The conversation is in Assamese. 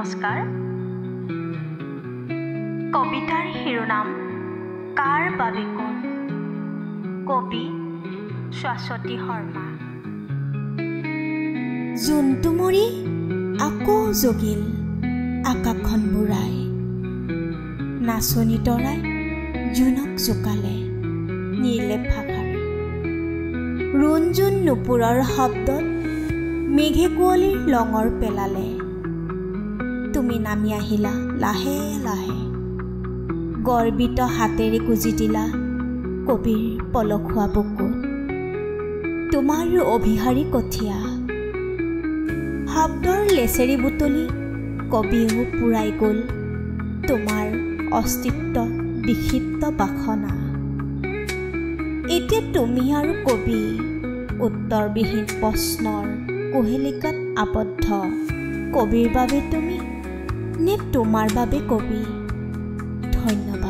নমস্কাৰ। কবিতাৰ শিৰোনাম কাৰ বাবে কোন, কবি শাশ্বতী শৰ্মা। জোনটো মৰি আকৌ জগিল আকাশখন বুৰাই, নাচনী তৰাই জোনক জোকালে নিৰ্লেপ ভাষাৰে। ৰুণজোন নুপুৰৰ শব্দত মেঘে কুঁৱলীৰ লঙৰ পেলালে। তুমি নামি আহিলা লাহে লাহে, গৰ্বিত হাতেৰে গুজি দিলা কবিৰ পলসুৱা বুকুত তোমাৰ অভিসাৰী কঠীয়া। শব্দৰ লেচেৰি বুটলি কবিয়েও পূৰাই গ'ল তোমাৰ অস্তিত্ব বিক্ষিপ্ত বাসনা। এতিয়া তুমি আৰু কবি উত্তৰবিহীন প্ৰশ্নৰ কুহেলিকাত আবদ্ধ। কবিৰ বাবে তুমি নে তোমাৰ বাবে কবি? ধন্যবাদ।